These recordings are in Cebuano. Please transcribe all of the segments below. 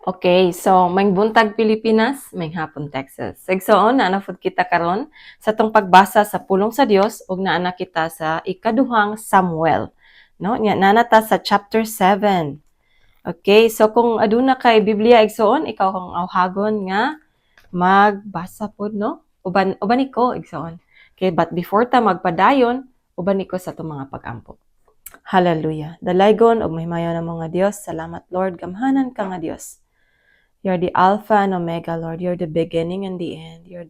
Okay, so maayong buntag, Pilipinas, maayong hapon, Texas. Igsoon, naa na pud kita karon sa atong pagbasa sa pulong sa Dios ug naa na kita sa ikaduhang Samuel. No, nya naa na ta sa chapter 7. Okay, so kung aduna kay Biblia, igsoon, ikaw kang awhagon nga magbasa pod, no? Uban uban ko, igsoon. Okay, but before ta magpadayon, uban ko sa atong mga pagampo. Hallelujah. Dalaygon ug mahimayon na mga Dios, salamat, Lord, gamhanan ka nga Dios. You're the Alpha and Omega, Lord. You're the beginning and the end. You're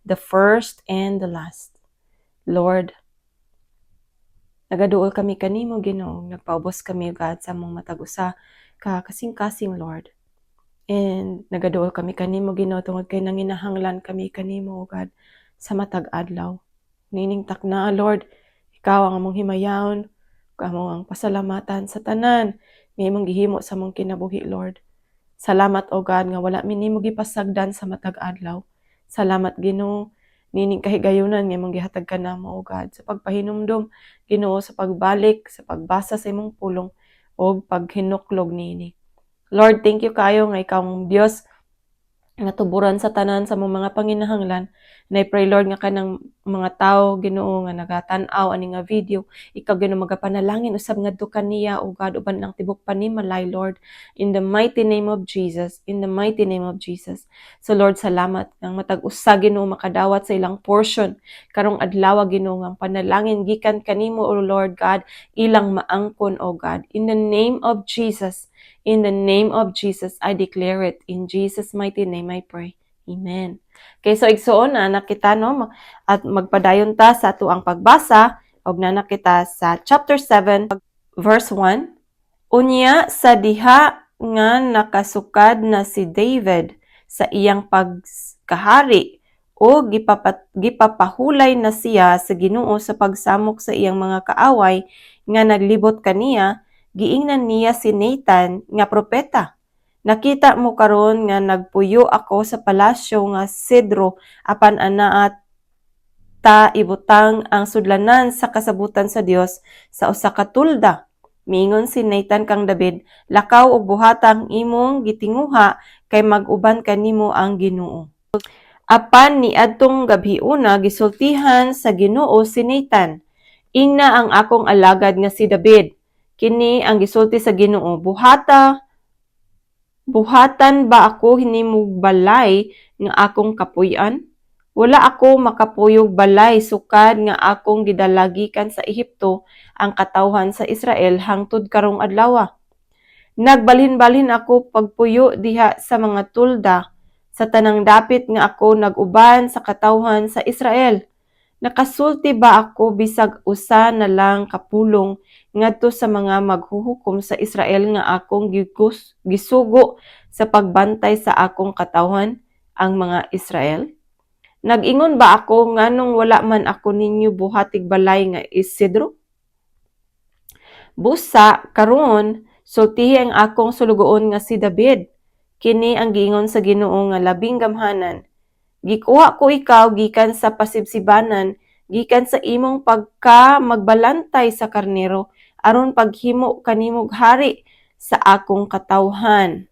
the first and the last. Lord, nagaduol kami kanimo, Ginoo. Nagpaubos kami, God, sa among matag usa ka kasing-kasing, Lord. And nagaduol kami kanimo, Ginoo, tungod kay nanginahanglan kami kanimo, God, sa matag adlaw. Niining takna, Lord, ikaw ang among himayaon, ikaw ang pasalamatan sa tanan nga imong gihimo sa among kinabuhi, Lord. Salamat, O God, nga wala mi nimo gipasagdan sa matag adlaw. Salamat, Ginoo, nining kahigayunan nga imong gihatag kanamo, O God, sa pagpahinumdom, Ginoo, sa pagbalik, sa pagbasa sa imong pulong ug paghinuklog niini. Lord, thank you kayo nga ikaw ang Dios nga tuburan sa tanan sa among mga panginahanglan. And I pray, Lord, nga kanang mga tawo, Ginoo, nga nagatan-aw ani nga video, ikaw, Ginoo, magapanalangin usab ngadto kaniya, O God, uban ang tibok panimalay, Lord, in the mighty name of Jesus, in the mighty name of Jesus. So Lord, salamat nga matag usa, Ginoo, makadawat sa ilang portion karong adlaw, Ginoo, nga panalangin gikan kanimo, O Lord God, ilang maangkon, O God, in the name of Jesus. In the name of Jesus, I declare it. In Jesus' mighty name I pray. Amen. Okay, so igsoon na nakita, no, at magpadayon ta sa atoang pagbasa og naa na kita sa chapter 7 verse 1. Unya sa diha nga nakasukad na si David sa iyang pagkahari o gipapahulay na siya sa Ginoo sa pagsamok sa iyang mga kaaway nga naglibot kaniya, giingnan niya si Nathan nga propeta, "Nakita mo karon nga nagpuyo ako sa palasyo nga sedro, apan anaa ta ibutang ang sudlanan sa kasabutan sa Dios sa usa ka tulda." Miingon si Nathan kang David, "Lakaw ug buhata ang imong gitinguha kay mag-uban kanimo ang Ginoo." Apan niadtong gabhiona gisultihan sa Ginoo si Nathan, "Ingna ang akong alagad nga si David. Kini ang gisulti sa Ginoo, buhata buhatan ba ako nimog balay nga akong kapuy-an? Wala ako makapuyog balay sukad nga akong gidala gikan sa Ehipto ang katawhan sa Israel hangtod karong adlaw. Nagbalhin-balhin ako pagpuyo diha sa mga tulda sa tanang dapit nga ako nag-uban sa katawhan sa Israel. Nakasulti ba ako bisag usa na lang ka pulong ngadto sa mga maghuhukom sa Israel nga akong gisugo sa pagbantay sa akong katawhan, ang mga Israel? Nag-ingon ba ako, nganong wala man ako ninyo buhatig balay nga isidro? Busa karon sultihi ang akong sulugoon nga si David. Kini ang giingon sa Ginoo nga labing gamhanan: Gikuha ko ikaw gikan sa pasibsibanan, gikan sa imong pagka magbalantay sa karnero, aron paghimo kanimog hari sa akong katawhan,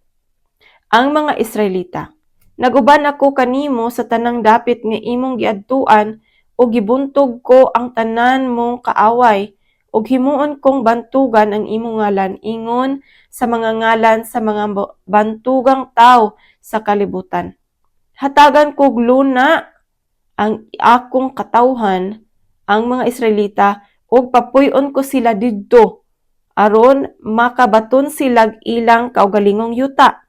ang mga Israelita. Naguban ako kanimo sa tanang dapit nga imong giadtuan ug gibuntog ko ang tanan mong kaaway ug himuon kong bantugan ang imong ngalan ingon sa mga ngalan sa mga bantugang tawo sa kalibutan. Hatagan kog luna ang akong katawhan, ang mga Israelita, ug papuy-on ko sila didto aron makabaton silag ilang kaugalingong yuta.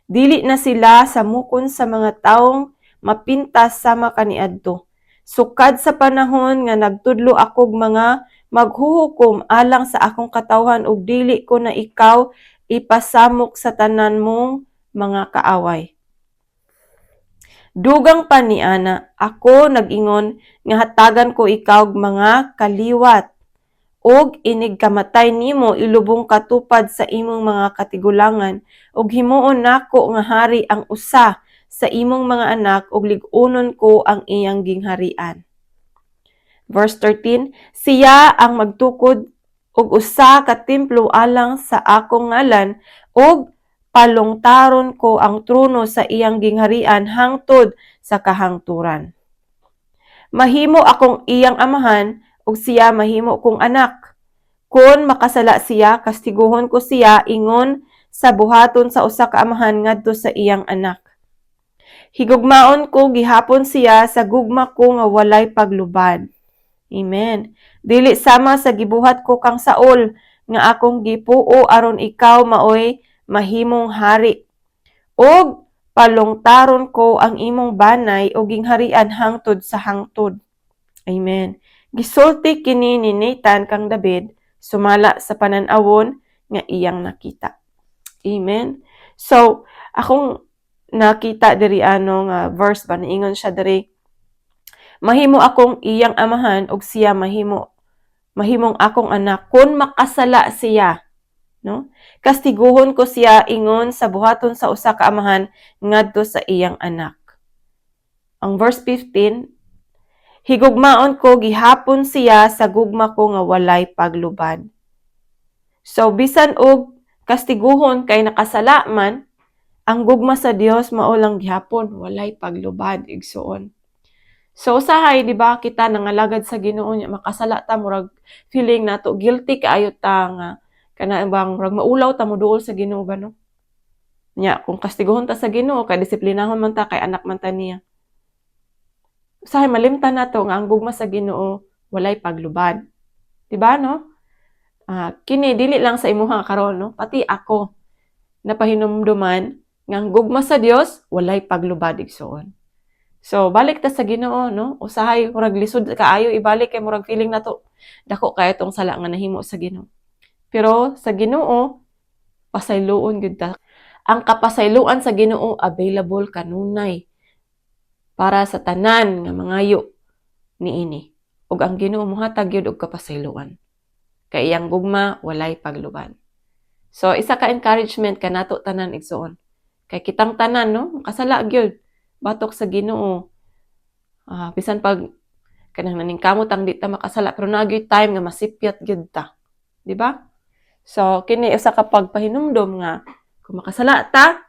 Dili na sila samukon sa mga taong mapintas sama kaniadto. Sukad sa panahon nga nagtudlo akog mga maghuhukom alang sa akong katawhan ug dili ko na ikaw ipasamok sa tanan mong mga kaaway." Dugang pa niana, ako nag-ingon nga hatagan ko ikaw og mga kaliwat ug inig kamatay nimo ilubong ka tupad sa imong mga katigulangan ug himuon nako nga hari ang usa sa imong mga anak ug lig-unon ko ang iyang gingharian. Verse 13, "Siya ang magtukod og usa ka templo alang sa akong ngalan ug Palungtaron ko ang trono sa iyang gingharian hangtod sa kahangturan. Mahimo akong iyang amahan ug siya mahimo kong anak. Kon makasala siya, kastiguhon ko siya ingon sa buhaton sa usa ka amahan ngadto sa iyang anak. Higugmaon ko gihapon siya sa gugma ko nga walay paglubad. Amen. Dili sama sa gibuhat ko kang Saul nga akong gipuo aron ikaw maoy mahimong hari. Ug palungtaron ko ang imong banay o gingharian hangtod sa hangtod. Amen. Gisulti kini ni Nathan kang David sumala sa panan-awon nga iyang nakita. Amen. So, akong nakita diri ano nga verse ba, niingon siya diri, "Mahimo akong iyang amahan ug siya mahimong akong anak. Kun makasala siya, no, kastiguhon ko siya ingon sa buhaton sa usa ka amahan ngadto sa iyang anak." Ang verse 15, "Higugmaon ko gihapon siya sa gugma ko nga walay paglubad." So bisan og kastiguhon kay nakasala man, ang gugma sa Dios mao lang gihapon walay paglubad, igsuon. So usahay, di ba, kita nangalagad sa Ginoo nya makasala ta, murag feeling nato guilty kaayo ta nga kana bang murag maulaw ta moduol sa Ginoo ba, no? Nya kung kastiguhon ta sa Ginoo kay disiplinahon man ta kay anak man ta niya. Usahay malimtan nato nga ang gugma sa Ginoo walay paglubad. Di ba, no? Kini dili lang sa imuha karon, no, pati ako napahinumduman nga ang gugma sa Dios walay paglubad, igsuon. So balik ta sa Ginoo, no? Usahay murag lisod kaayo ibalik kay murag feeling nato dako kaayo tong sala nga nahimo sa Ginoo. Pero sa Ginoo pasayloon gyud ta. Ang kapasayloan sa Ginoo available kanunay para sa tanan nga mangayo niini. Ug ang Ginoo mohatag gyud og kapasayloan. Kay iyang gugma walay paglubad. So isa ka encouragement kanato tanan, igsuon. Kay kitang tanan, no, makasala gyud batok sa Ginoo. Bisan pag kanang naningkamot ang di ta makasala, pero naa gyud time nga masipyat gyud ta. Di ba? So kini usa ka pagpahinumdom nga kung makasala ta,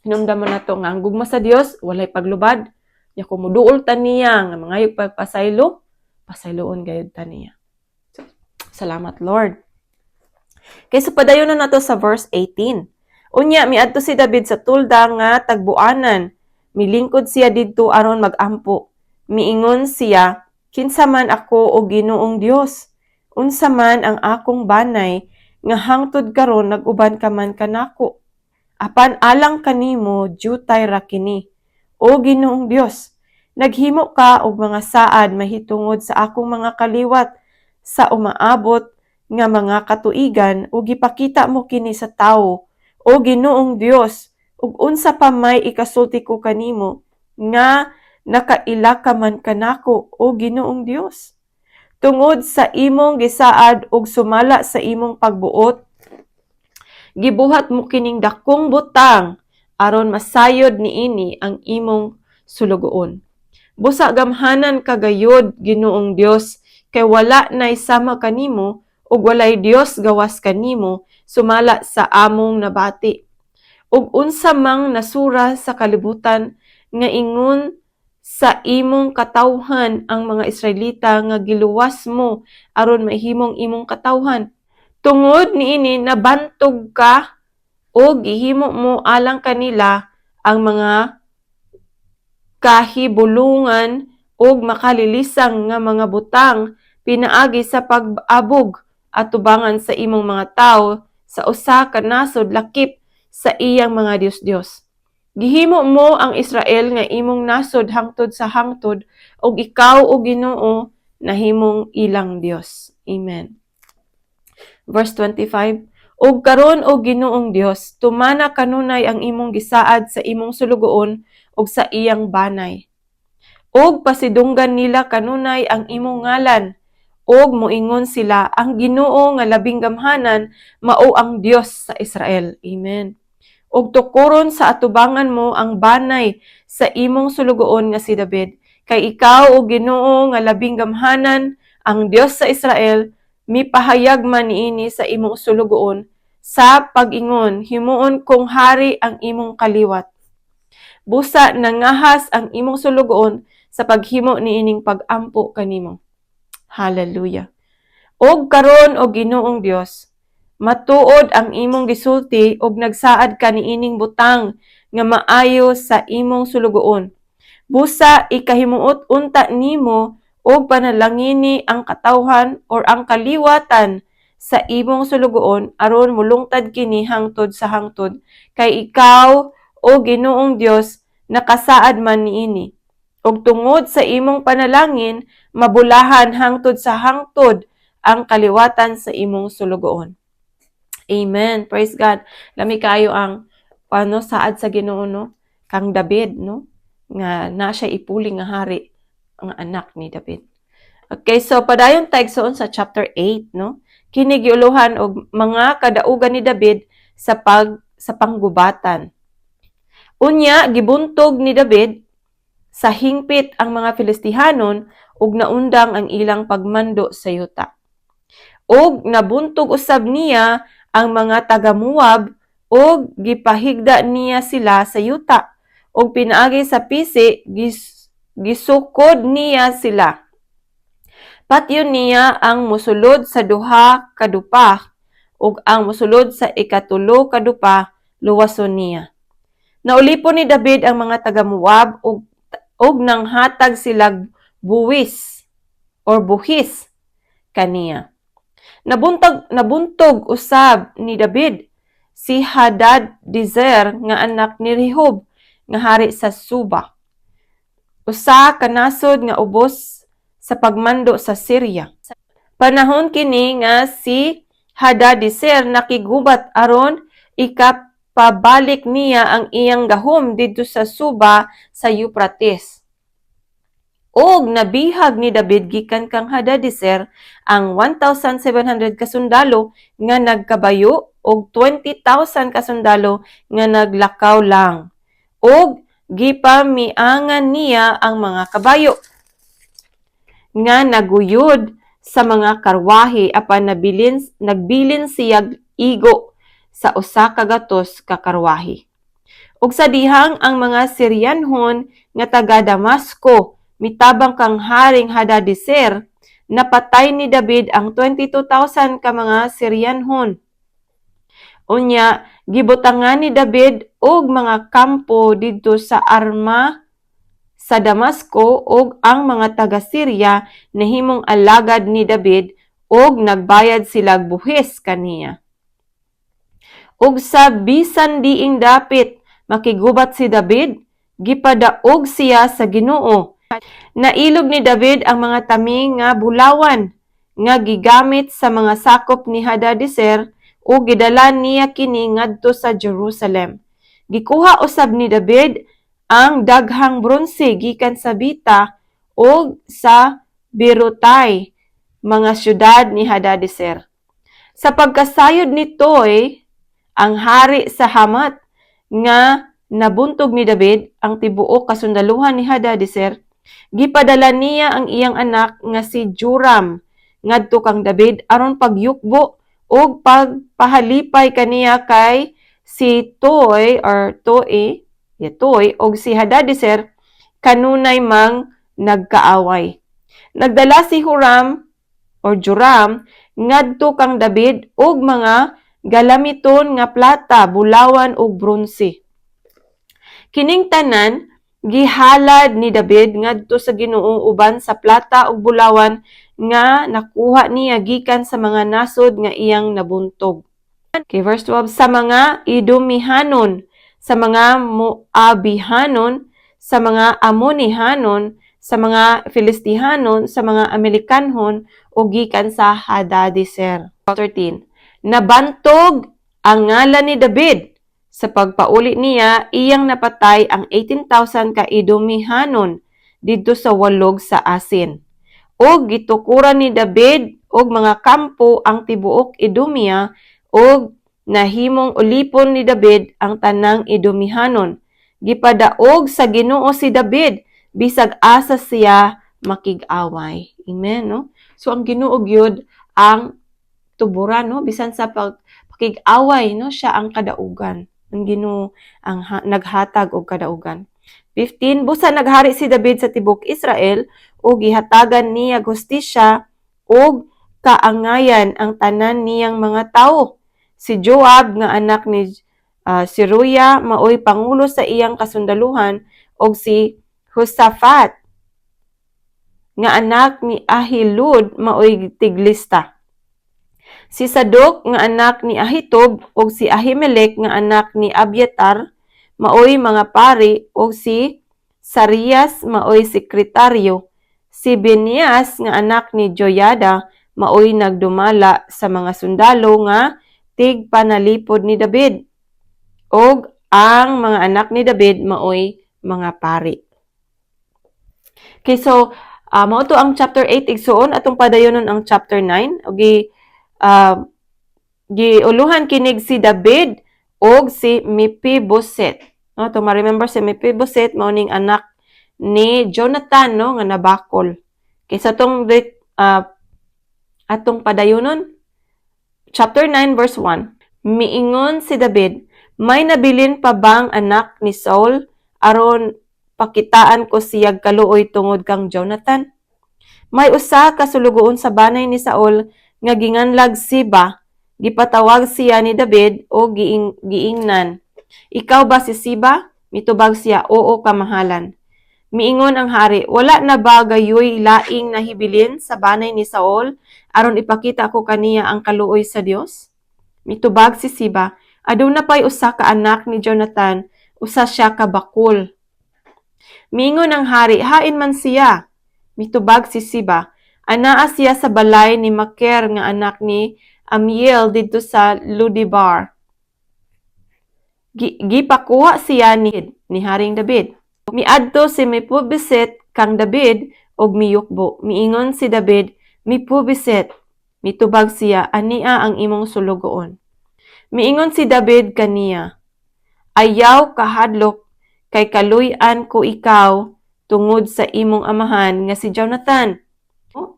hinumdaman nato nga ang gugma sa Dios walay paglubad. Nya kung muduol ta niya nga mangayog pagpasaylo, pasayloon gayud ta niya. So, salamat, Lord. Kay so padayon na nato sa verse 18. Unya miadto si David sa tulda nga tagbuanan. Milingkod siya didto aron magampo. Miingon siya, "Kinsa man ako, o Ginoong Dios? Unsa man ang akong banay nga hangtod karon nag-uban ka man kanako? Apan alang kanimo jutay ra kini. O Ginoong Dios, naghimo ka og mga saad mahitungod sa akong mga kaliwat sa umaabot nga mga katuigan ug gipakita mo kini sa tawo. O Ginoong Dios, ug unsa pa may ikasulti ko kanimo nga nakaila ka man kanako, o Ginoong Dios? Tungod sa imong gisaad ug sumala sa imong pagbuot, gibuhat mo kining dakong butang aron masayod niini ang imong sulugoon. Busa gamhanan ka gayud, Ginoong Dios, kay wala nay sama kanimo ug walay Dios gawas kanimo sumala sa among nabati. Ug unsa mang nasura sa kalibutan nga ingon sa imong katawhan ang mga Israelita nga giluwas mo aron mahimong imong katawhan? Tungod niini nabantog ka ug gihimo mo alang kanila ang mga kahibulungan ug makalilisang nga mga butang pinaagi sa pag-abog atubangan sa imong mga tawo sa usa ka nasod lakip sa iyang mga dios-dios. Gihimo mo ang Israel nga imong nasod hangtod sa hangtod ug ikaw, o Ginoo, nahimong ilang Dios." Amen. Verse 25, "Ug karon, o Ginoong Dios, tumana kanunay ang imong gisaad sa imong sulugoon ug sa iyang banay. Ug pasidunggan nila kanunay ang imong ngalan ug moingon sila, 'Ang Ginoo nga labing gamhanan mao ang Dios sa Israel.' Amen. Ug tukuron sa atubangan mo ang banay sa imong sulugoon nga si David. Kay ikaw, o Ginoo nga labing gamhanan, ang Dios sa Israel, mipahayag man niini sa imong sulugoon Sa pag-ingon, "Himuon kong hari ang imong kaliwat." Busa nangahas ang imong sulugoon sa paghimo niining pag-ampo kanimo. Hallelujah. Og karon, o Ginoong Dios, matuod ang imong gisulti og nagsaad ka niining butang nga maayo sa imong sulugoon. Busa ikahimuot unta nimo og panalangini ang katawhan or ang kaliwatan sa imong sulugoon aron mulungtad kini hangtod sa hangtod, kay ikaw, o Ginoong Dios, nakasaad man niini. Ug tungod sa imong panalangin, mabulahan hangtod sa hangtod ang kaliwatan sa imong sulugoon. Amen. Praise God. Lami kaayo ang ano saad sa Ginoo, no, kang David, no, nga na siya ipuli nga hari ang anak ni David. Okay, so padayon ta, igsoon, sa chapter 8, no. Kini giuluhan og "Mga kadaugan ni David sa panggubatan." Unya gibuntog ni David sa hingpit ang mga Filistihanon ug naundang ang ilang pagmando sa yuta. Ug nabuntog usab niya ang mga taga Moab ug gipahigda niya sila sa yuta ug pinaagi sa pisi gisukod niya sila. Patyon niya ang mosulod sa duha ka dupa ug ang mosulod sa ikatulo ka dupa luwason niya. Naulipon ni David ang mga taga Moab ug nanghatag sila buwis or buhis kaniya. Nabuntog usab ni David si Hadad Dizer nga anak ni Rehob nga hari sa Suba, usa ka nasod nga ubos sa pagmando sa Syria. Panahon kini nga si Hadadiser nakigubat aron ikapabalik niya ang iyang gahom didto sa Suba sa Euphrates. Og nabihag ni David gikan kang Hadadiser ang 1,700 ka sundalo nga nagkabayo og 20,000 ka sundalo nga naglakaw lang. Og gipamiangan niya ang mga kabayo nga naguyod sa mga karwahe, apan nagbilin siya igo sa 100 ka karwahe. Ug sa dihang ang mga Siryanhon nga taga Damasco mitabang kang Haring Hadadiser, napatay ni David ang 22,000 ka mga Siryanhon. Unya gibutangan ni David og mga kampo didto sa Arma sa Damasco, ug ang mga taga Syria nahimong alagad ni David ug nagbayad sila buhis kaniya. Ug sa bisan diing dapit makigubat si David, gipadaog siya sa Ginoo. Nailob ni David ang mga taming nga bulawan nga gigamit sa mga sakop ni Hadadiser ug gidala niya kini ngadto sa Jerusalem. Gikuha usab ni David ang daghang bronse gikan sa Beta ug sa Berotai, mga syudad ni Hadadiser. Sa pagkasayod ni Toy, ang hari sa Hamat, nga nabuntog ni David ang tibuok kasundaluhan ni Hadadiser, gipadala niya ang iyang anak nga si Joram ngadto kang David aron pagyukbo ug pagpahalipay kaniya, kay si Toy or Toy, yeah, Toy og si Hadadiser kanunay mang nagkaaway. Nagdala si Huram or Joram ngadto kang David og mga galamiton nga plata, bulawan ug bronse. Kining tanan gihalad ni David ngadto sa Ginoo uban sa plata ug bulawan nga nakuha niya gikan sa mga nasod nga iyang nabuntog. Okay, verse 12, sa mga Idumihanon, sa mga Moabihanon, sa mga Amonihanon, sa mga Filistihanon, sa mga Amalekanhon, ug gikan sa Hadadiser. 13. Nabantog ang ngalan ni David sa pagpauli niya, iyang napatay ang 18,000 ka Idumihanon didto sa walog sa Asin. Ug gitukuran ni David og mga kampo ang tibuok Idumea, ug nahimong ulipon ni David ang tanang Idumihanon. Gipadaog sa Ginoo si David bisag asa siya makig-away. Amen, no? So ang Ginoo gyud ang tuburan, no, bisan sa pag Makig-away, no, siya ang kadaugan. Ang Ginoo ang naghatag og kadaugan. 15. Busa naghari si David sa tibok Israel ug gihatagan niya hustisya ug kaangayan ang tanan niyang mga tawo. Si Joab nga anak ni Zeruiah maoy pangulo sa iyang kasundaluhan ug si Josaphat nga anak ni Ahilud maoy tiglista. Si Sadok nga anak ni Ahitub ug si Ahimelech nga anak ni Abiatar maoy mga pari ug si Sarias maoy sekretaryo. Si Benaias nga anak ni Joyada maoy nagdumala sa mga sundalo nga tigpanalipod ni David. Ug ang mga anak ni David maoy mga pari. Okay, so mao to ang chapter 8, igsuon. Atong padayonon ang chapter 9. Ug giuluhan kinig si David og si Mephibosheth. No, to ma-remember, si Mephibosheth mao ning anak ni Jonathan, no, nga nabakol. Kay sa tong atong padayonon, chapter 9 verse 1. Miingon si David, "May nabilin pa bang anak ni Saul aron pakitaan ko siyag kaluoy tungod kang Jonathan?" May usa ka sulugoon sa banay ni Saul nga ginganlag Siba. Gipatawag siya ni David o giingnan, "Ikaw ba si Siba?" Mitubag siya, "Oo, kamahalan." Miingon ang hari, "Wala na ba gayoy laing nahibilin sa banay ni Saul aron ipakita ko kaniya ang kaluoy sa Dios?" Mitubag si Siba, "Aduna pay usa ka anak ni Jonathan, usa siya ka bakul." Miingon ang hari, "Hain man siya?" Mitubag si Siba, "Anaa siya sa balay ni Maker nga anak ni Amiel didto sa Ludibar." Gipakuha siya ni Haring David. Miadto si Mephibosheth kang David ug miyukbo. Miingon si David, "Mephibosheth." Mitubag siya, "Ania ang imong sulugoon." Miingon si David kaniya, "Ayaw kahadlok kay kaluy-an ko ikaw tungod sa imong amahan nga si Jonathan.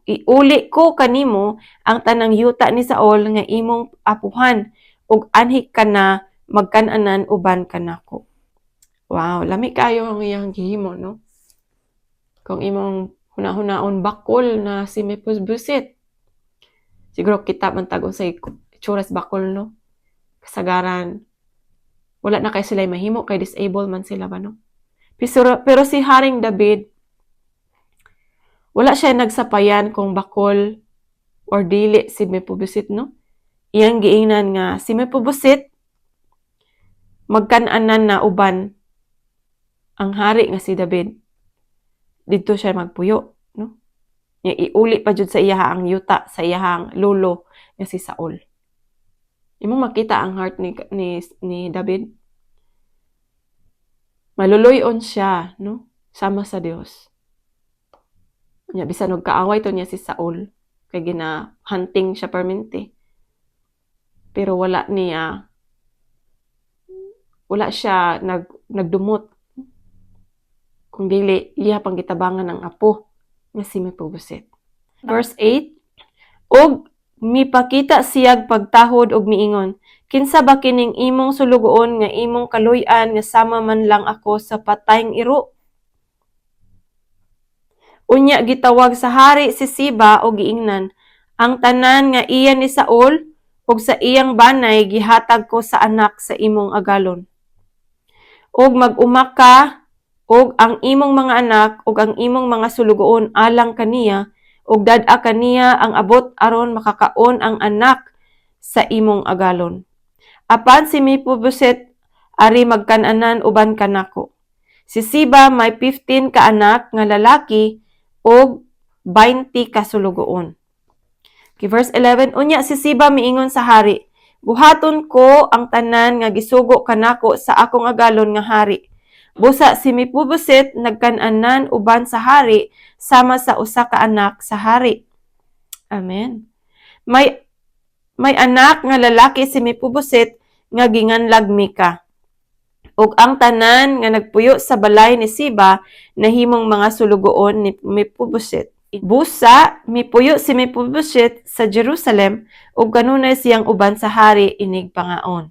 Iuli ko kanimo ang tanang yuta ni Saul nga imong apuhan ug anhi ka na magkan-anan uban kanako." Wow, lami kayo ang iyang gihimo, no? Kung imong huna-hunaon, bakol na si Mephibosheth. Siguro kita man tag unsay itsura sa bakol, no? Kasagaran wala na kay sila mahimo kay disable man sila ba, no? Pero si Haring David, wala siya nagsapayan kung bakol or dili si Mephibosheth, no? Iyang giingnan nga si Mephibosheth magkan-anan na uban ang hari nga si David. Didto siya magpuyo, no? Nya iuli pa jud sa iyaha ang yuta sa iyahang lolo nga si Saul. Imong makita ang heart ni David. Maluluy-on siya, no? Sama sa Dios. Nya bisan og kaaway to niya si Saul kay gina hunting siya permente. Pero wala siya nagdumot. Kung dili, iya pang gitabangan ang apo nga si Mephibosheth. Verse 8, ug mipakita siyag pagtahod og miingon, "Kinsa ba kining imong sulugoon nga imong kaluy-an nga sama man lang ako sa patayng iro?" Unya gitawag sa hari si Siba og giingnan, "Ang tanan nga iya ni Saul ug sa iyang banay gihatag ko sa anak sa imong agalon. Ug mag-uma ka ug ang imong mga anak ug ang imong mga sulugoon alang kaniya, ug dad-a kaniya ang abot aron makakaon ang anak sa imong agalon. Apan si Mephibosheth ari magkan-anan uban kanako." Si Siba may 15 ka anak nga lalaki ug 20 ka sulugoon. Okay, verse 11, unya si Siba miingon sa hari, "Buhaton ko ang tanan nga gisugo kanako sa akong agalon nga hari. Busa si Mephibosheth nagkan-anan uban sa hari sama sa usa ka anak sa hari." Amen. May anak nga lalaki si Mephibosheth nga ginganlag Mika. Ug ang tanan nga nagpuyo sa balay ni Siba nahimong mga sulugoon ni Mephibosheth. Busa, mipuyo si Mephibosheth sa Jerusalem ug kanunay siyang uban sa hari inig pangaon.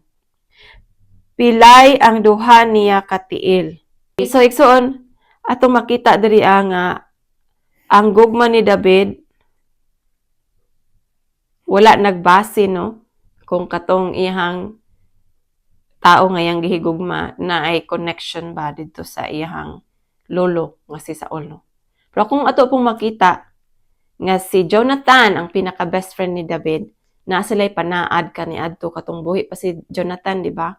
Pilay ang duha niya ka tiil. So igsoon, atong makita diri nga ang gugma ni David wala nagbase, no, kung katong iyang tao nga iyang gihigugma na ay connection ba didto sa iyang lolo nga si Saul, no. Pero kung ato pong makita nga si Jonathan ang pinaka best friend ni David, na sila'y panaad kaniadto katong buhi pa si Jonathan, di ba?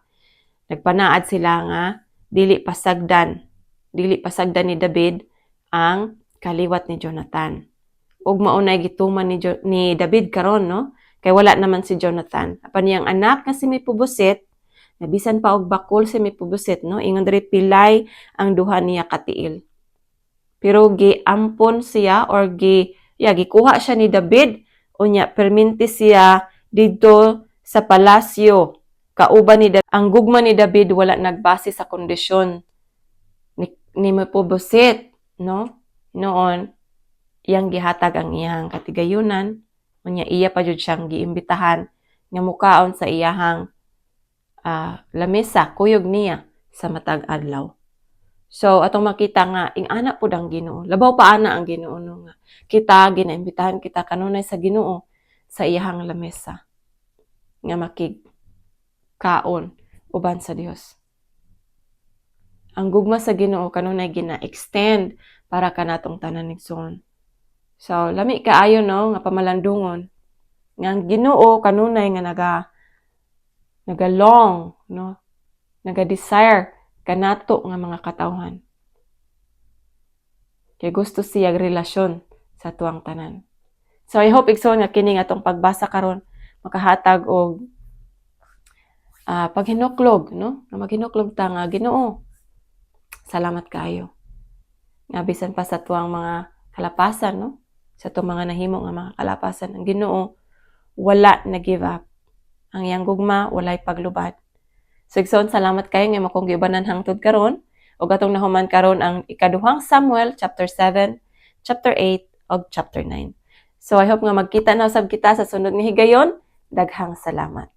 Nagpanaad sila nga dili pasagdan ni David ang kaliwat ni Jonathan. Ug mao nay gituman ni David karon, no? Kay wala naman si Jonathan. Apan iyang anak nga si Mephibosheth, nabisan pa og bakol si Mephibosheth, no? Ingon diri, pilay ang duha niya katiil. Pero giampon siya or gi ya gikuha siya ni David, unya perminti siya didto sa palasyo kauban ni David. Ang gugma ni David wala nagbase sa kondisyon ni Mephibosheth, no? Noon iyang gihatag ang iyang katigayunan, unya iya pa jud siyang giimbitahan nga mukaon sa iyahang lamesa, kuyog niya sa matag adlaw. So atong makita nga ing-ana pud ang Ginoo. Labaw pa ana ang Ginoo, no, nga kita ginaimbitahan kita kanunay sa Ginoo sa iyahang lamesa nga makig kaon uban sa Dios. Ang gugma sa Ginoo kanunay gina-extend para kanatong tanan, igsoon. So lami kaayo, no, nga pamalandungon nga ang Ginoo kanunay nga naga long, no, naga desire kanato nga mga katawhan. Kay gusto siya relasyon sa tuang tanan. So I hope, igsoon, nga kini nga atong pagbasa karon makahatag og paghinuklog, no? Nga maghinuklog ta nga, "Ginoo, salamat kaayo." Nga bisan pa sa tuang mga kalapasan, no? Sa tuang mga nahimo nga mga kalapasan, ang Ginoo wala na give up. Ang iyang gugma walay paglubad. So igsoon, salamat kayo nga akong giubanan hangtod karon ug atong nahuman karon ang ikaduhang Samuel chapter 7, chapter 8 ug chapter 9. So I hope nga magkita na usab kita sa sunod nga higayon. Daghang salamat.